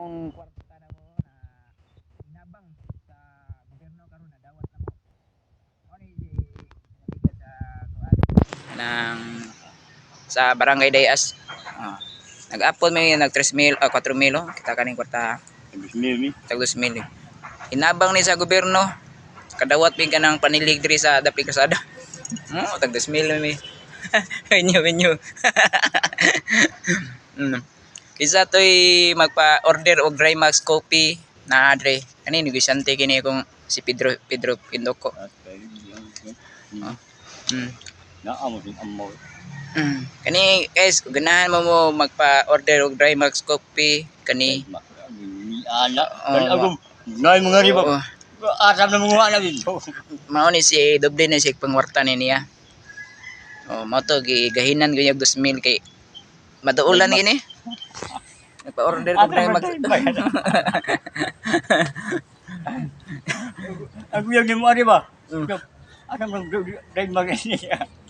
Among kwarta na mo na hinabang sa gobyerno karon na dawat na mo. Mao ni si nabigyan sa kuan ng sa Barangay Dayas. Oh. Nag-apol may nag 3 mil, 4 mil oh. Kita kaning kwarta. Mil. Tag 2 mil. Hinabang ni sa gobyerno. Kadawat mi kanang panilig diri sa dapit kasada. Oh, tag 2 mil mi. Inyo inyo. Kinsa to'y magpa-order og Dry Max coffee na adre. Kani negosyante kini kung si Pedro Pedro Pindoco. Naa mo din amo. Kani guys, kung ganahan mo mo magpa-order og Dry Max coffee kani. Ni ana. Oo, Kani ako nay mga riba. Oo. Asam na mga na dito. Mao ni si doble na si pangwarta ni niya. Oh, mao to gigahinan gyud og 2,000 kay maduulan gini. Nagpa-order ko Dry Max. Ako yung mo ari ba? Asam na dai mag niya.